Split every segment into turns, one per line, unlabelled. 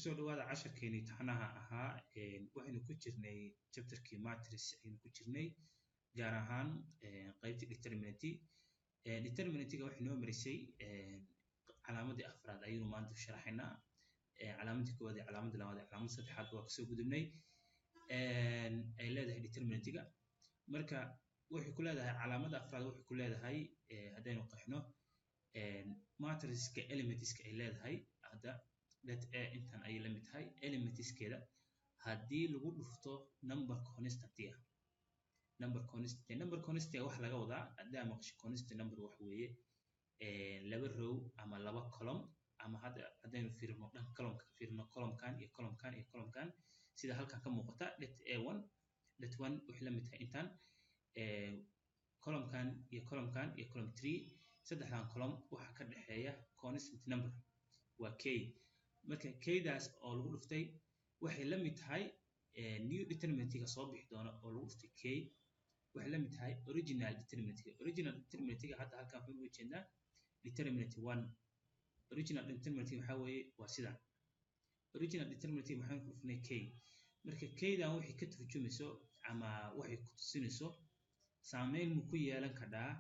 Kusoo dhawaada casharkeenii taxanaha ahaa. Waxaynu ku jirnay chapterkii matrix ayaynu ku jirnay, gaar ahaan qaybtii determinant. Determinantiga waxay noo marisay calaamadii afraad ayaynu maanta sharaxaynaa. Calaamadii koowaad iyo calaamadii labaad iyo calaamadii saddexaad waa kasoo gudubnay ay leedahay determinantiga. Marka waxay ku leedahay calaamadda afraad, waxay ku leedahay haddaynu qeexno matrixka elementska ay leedahay, hadda det A intan ayay la mid tahay elementskeeda haddii lagu dhufto number constant ah. Number constant, number constant waxa laga wadaa, haddaa maqasho constant number, waxa weeye laba row ama laba column. Ama hadda haddaynu fiirino dhanka columnka, ka fiirino columnkan iyo columnkan iyo columnkan, sida halkan ka muuqata, det A one, det one waxay la mid tahay intan columnkan iyo columnkan iyo column three. Saddexdan column waxa ka dhexeeya constant number waa k. Marka kdaas oo lagu dhuftay waxay la mid tahay new determinantiga soo bixi doona oo lagu dhuftay k, waxay la mid tahay original determinantiga. Original determinantiga hadda halkan waxaan uga jeednaa determinant one. Original determinantiga waxaa weeye waa sidan. Original determinantiga waxaan ku dhuftay k. Marka kdan waxay ka turjumayso ama waxay ku tusinayso saameyn mu ku yeelan kadhaa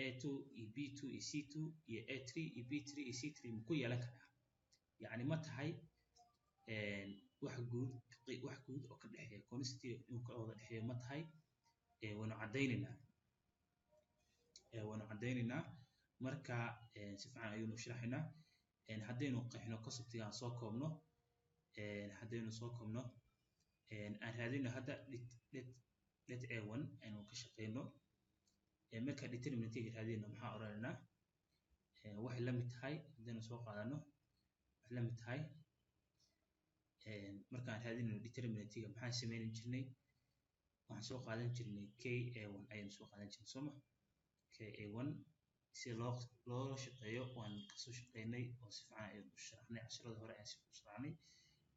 A2 iyo B2 iyo C2 iyo A3 iyo B3 iyo C3 mu ku yeelan kadhaa? Yacni ma tahay wax guud, wax guud oo ka dhexeeya constant inuu ka wada dhexeeyo ma tahay? Waynu caddaynaynaa, waynu caddaynaynaa. Marka si fiican ayaynu u sharaxaynaa. Haddaynu qeexno conceptiga, aan soo koobno, haddaynu soo koobno, aan raadino hadda det A1 aynu ka shaqeyno. Marka determinantiga raadino, maxaa odhanaynaa? Waxay la mid tahay, haddaynu soo qaadano, waxay la mid tahay, markaan raadinayno determinantiga maxaan sameyni jirnay? Waxaan soo qaadan jirnay k A one ayaynu soo qaadan jirnay, soo ma? K A one si loo shaqeeyo waan kasoo shaqeynay oo si fiican ayaan u sharaxnay. Casharada hore ayaan si u sharaxnay.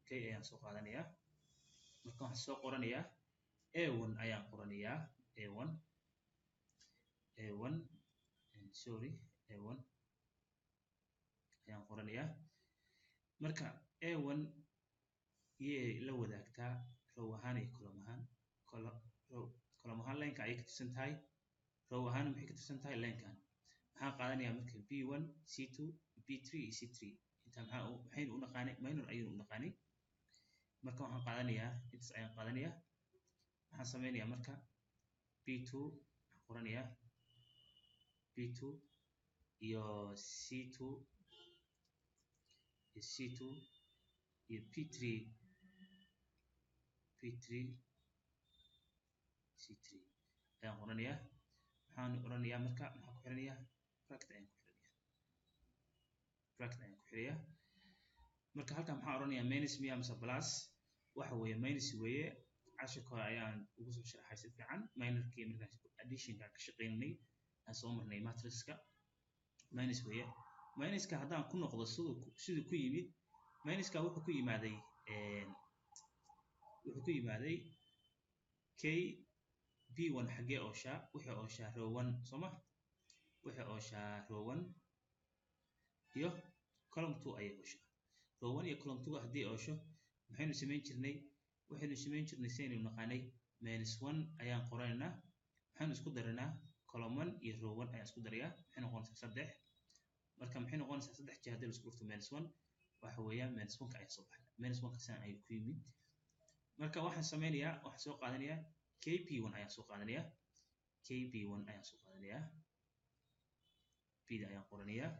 K ayaan soo qaadanayaa. Marka waxaan soo qoranayaa A one ayaan qoranayaa, A one, A one, sorry, A one ayaan qoranayaa. Marka A one yay la wadaagtaa row ahaan iyo column ahaan? Row, column ahaan lineka ayay ka tirsan tahay. Row ahaan maxay ka tirsan tahay? Linekan. Maxaan qaadanayaa marka? B one, C two, B three iyo C three. Inta maxaa maxaynu u naqaanay? Minor ayaynu u naqaanay. Marka waxaan qaadanayaa intaas ayaan qaadanayaa. Maxaan sameynayaa marka? B two waxaan qoranayaa, B two iyo C two iyo C two iyo B three, B three, C three ayaan qoranayaa. Maxaan oranayaa marka? Maxaan ku xiranayaa? Bracket ayaan ku xiranayaa, bracket ayaan ku xirayaa. Marka halkan maxaan oranayaa? Minus miya mise plus? Waxa weeye minus weeye. Cashirka hore ayaan ugu soo sharaxay si fiican minorkii markaan additionka ka shaqeynay, aan soo marnay matrixka. Minus weeye. Minuska haddaan ku noqdo siduu ku yimid, minuska wuxuu ku yimaaday k B one xaggee ooshaa? Waxay ooshaa row one, soo ma? Waxay ooshaa row one iyo column two ayay ooshaa. Row one iyo column two haddii oosho, maxaynu samayn jirnay? Waxaynu samayn jirnay, saynu naqaanay, minus one ayaan qoranaynaa. Maxaynu isku daranaa? Column one iyo row one ayaan isku darayaa. Maxay noqonaysaa? Saddex. Marka maxay noqonaysaa? Saddex jeer haddii la isku dhufto minus one, waxa weeyaan minus one ka ayaa soo baxay. Minus one ka sidan ayuu ku yimid. Marka waxaan sameynayaa, waxaan soo qaadanayaa k B one ayaan soo qaadanayaa, k B one ayaan soo qaadanayaa. B da ayaan qoranayaa,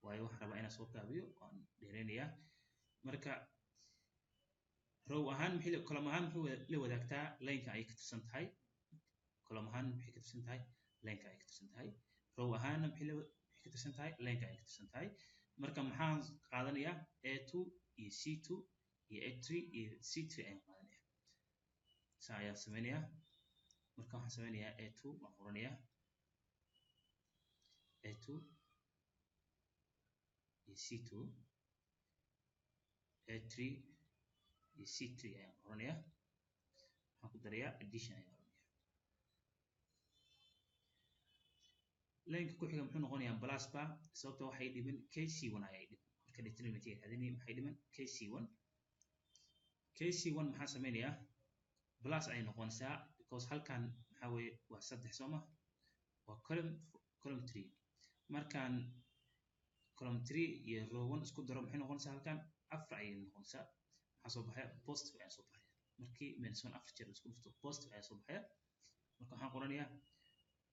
waayo waxaan rabaa inaan soo gaabiyo, waan dheereynayaa. Marka row ahaan maxay, column ahaan muxuu la wadaagtaa? Lineka ayay ka tirsan tahay. Column ahaan maxay ka tirsan tahay? Lineka ayay ka tirsan tahay. Row ahaanna maxay ka tirsan tahay? Lineka ayay ka tirsan tahay. Marka maxaan qaadanayaa? A two iyo C two iyo A three iyo C three ayaan qaadanaya. Saa ayaan sameynayaa. Marka waxaan sameynayaa A two waan qoranayaa, A two iyo C two, A three iyo C three ayaan qoranayaa. Waxaan ku darayaa addition ayaan qoranayaa. Lineka ku xiga muxuu noqonayaa? Plus ba, sababta waxay dhiman k C one ayay dhiman. Marka Marka determinantiga raadinay, maxay dhiman? Kc1. Kc1 maxaa sameynayaa? Plus ay noqonaysaa, because halkan maxaa weeye? Waa saddex, soo ma? Waa column three. Markaan column three iyo row one isku daro, maxay noqonaysaa? Halkan afar ayay noqonaysaa. Maxaa soo baxaya? Positive ayaa soo baxaya. Markii minus one afar jeer isku dhufto, positive ayaa soo baxaya. Marka waxaan qoranayaa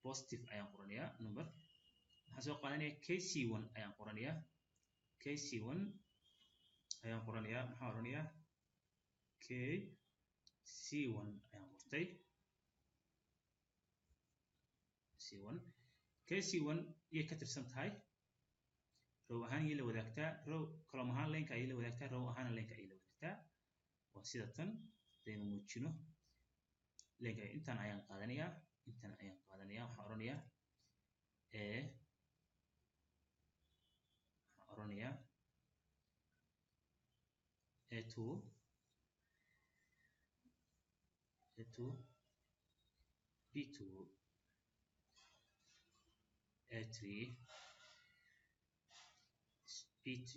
positive ayaan qoranayaa. Number waxaan soo qaadanayaa, kc1 ayaan qoranayaa. Kc1 ayaan qoranayaa. Maxaan oranayaa? Kc1 ayaan qortay. C1, kc1 yay ka tirsan tahay? Row ahaan yay la wadaagtaa? Row column ahaan lineka ayay la wadaagtaa, row ahaana lineka ayay la wadaagtaa. Waa sida tan. Hadaynu muujino lineka, intan ayaan qaadanayaa, intan ayaan qaadanayaa. Waxaan oranayaa a, waxaan oranayaa a2, a2, b2, a3, b3.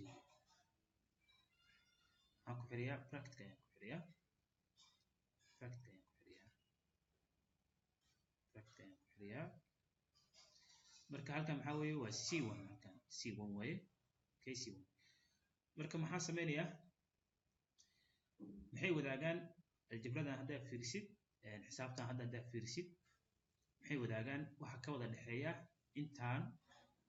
Waxaan ku xiriyaa bracketka ayaan ku xiriyaa, bracketka ayaan ku xiriyaa, bracketka ayaan ku xiriyaa. Marka halkan maxaa weeye? Waa c1. Halkan c1 weeye, kc1. Marka maxaa sameynayaa? Maxay wadaagaan? Aljabradan haddaa fiirisid, xisaabtan hadda haddaa fiirisid, maxay wadaagaan? Waxa ka wada dhexeeya intaan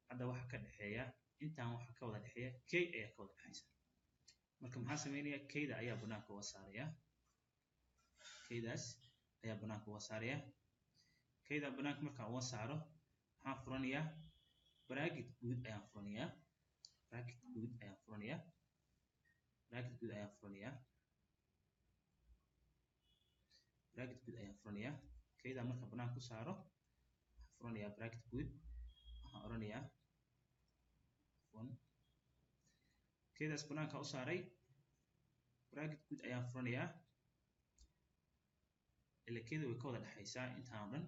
hadda, waxa ka dhexeeya intaan, waxa ka wada dhexeeya k ayaa ka wada dhexeysa. Marka maxaa sameynaya? Kda ayaa banaanka uga saaraya, kdaas ayaa banaanka uga saaraya. Kda banaanka markaan uga saaro, maxaan furanayaa? Bracket guud ayaan furanayaa, bracket guud ayaan furanayaa, bracket guud ayaan furanayaa, bracket guud ayaan furanayaa. Kda marka banaanka ku saaro, waxaan furanayaa bracket guud. Waxaan oranayaa one, kdaas banaanka u saaray, bracket guud ayaan furanayaa. Ila kda way ka wada dhexaysaa intaan oo dhan.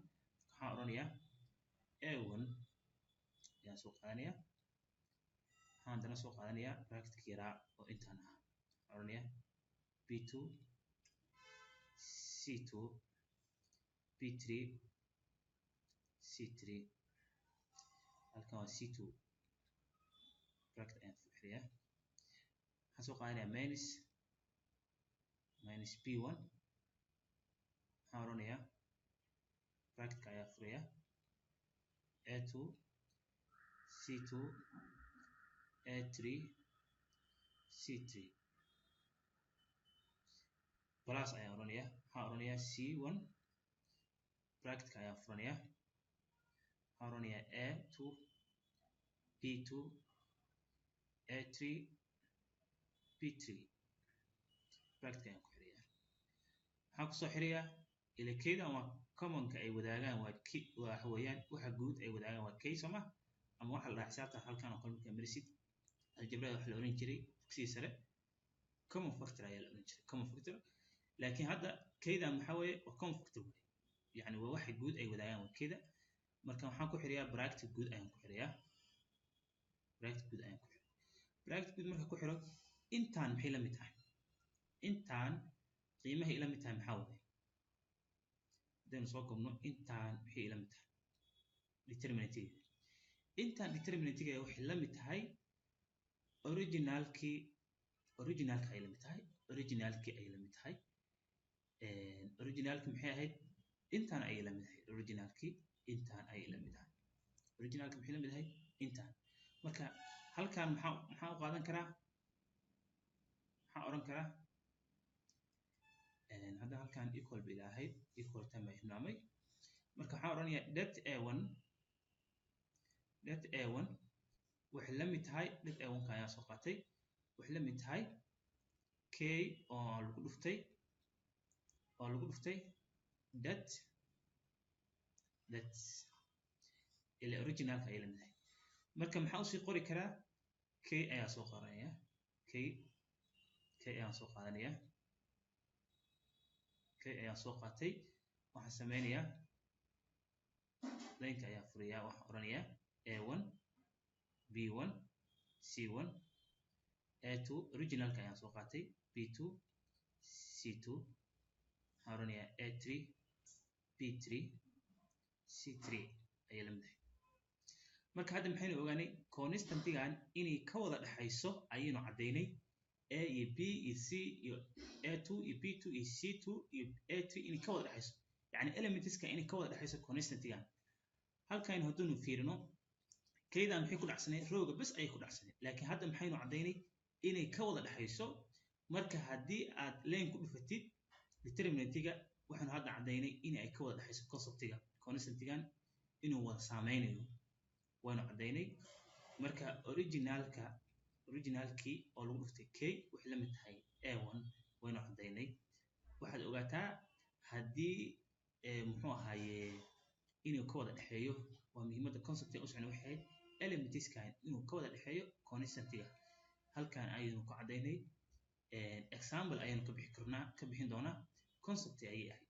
Waxaan oranayaa a1 ayaan soo qaadanayaa. Waxaan haddana soo qaadanayaa bracketka yaraa oo intaan ahaa. Waxaan oranayaa b2, c2, b3, c3. Halkan waa c2, bracket ayaan xiriyaa. Waxaan soo qaadanayaa minus b1. Waxaan oranayaa bracketka ayaa furaya, a2, c2, a3, c3. Plus ayaan oranayaa. Waxaan oranayaa c1, bracketka ayaan furanayaa. Waxaan oranayaa a2, b2, a3, b3, bracketka ayaan ku xirayaa. Maxaan kusoo xirayaa? Ila kdan waa commonka ay wadaagaan, waa k, waxa weeyaan waxa guud ay wadaagaan waa k, sooma? Ama waxa la dhahaa xisaabta halkan oo kale markaa marisid, aljabrada waxa la oran jiray dugsiga sare common factor ayaa la oran jiray, common factor. Laakiin hadda kdan maxaa weeye? Waa common factor weeye, yacni waa waxa guud ay wadaagaan waa kda. Marka waxaan ku xirayaa bracket guud ayaan ku xirayaa, bracket guud ayaan ku xirayaa. Bracket guud marka ku xiro, intaan maxay la mid tahay? Intaan qiimahay ila mid tahay maxaa waaye? Haddaynu soo koobno, intaan maxay ila mid tahay? Determinantigeeda, intaan determinantigeeda waxay la mid tahay originalkii, originalka ay la mid tahay, originalkii ay la mid tahay. Originalki maxay ahayd? Intaan ayay la mid ahayd. Originalkii intaan ayay la mid ahayd. Originalki maxay la mid ahayd? Intaan. Marka halkan maxaa u qaadan karaa? Maxaa oran karaa hadda? Halkan equal bay ahayd, equal tan baa hilmaamay. Marka waxaan oranayaa det a1, det a1 waxay la mid tahay, det a1 ka ayaa soo qaatay, waxay la mid tahay k oo lagu dhuftay, oo lagu dhuftay det, det ila originalka ayay la mid tahay. Marka maxaa usii qori karaa? K ayaa soo qaadanaya, k, k ayaan soo qaadanaya, k ayaan soo qaatay. Waxaan sameynayaa lineka ayaa furayaa. Waxaan oranayaa a1, b1, c1. A2 originalka ayaan soo qaatay, B2, C2. Waxaan oranayaa A3, B3, C3 ayay la mid tahay. Marka hadda maxaynu ogaanay? Constantigan inay ka wada dhexayso ayaynu caddaynay. A iyo B iyo C iyo A2 iyo B2 iyo C2 iyo A3 inay ka wada dhexayso, yacni elementska inay ka wada dhexayso constantigan. Halkaynu haddaynu fiirino, kaydan maxay ku dhacsaneed? Rowga bes ayay ku dhacsaneed, laakiin hadda maxaynu caddaynay? Inay ka wada dhexayso. Marka haddii aad line ku dhufatid determinantiga, waxaynu hadda caddaynay in ay ka wada dhexayso conceptiga. Constantigan inuu wada saameynayo waynu caddaynay. Marka originalka, originalkii oo lagu dhuftay k waxay la mid tahay A1, waynu caddaynay. Waxaad ogaataa haddii, muxuu ahaaye, inuu ka wada dhexeeyo. Waa muhiimadda conceptiga u socona, waxay ahayd elementskan inuu ka wada dhexeeyo constantiga. Halkan ayaynu ku caddaynay. Example ayaynu ka bixi karnaa, ka bixin doonaa. Concept ayay ahayd.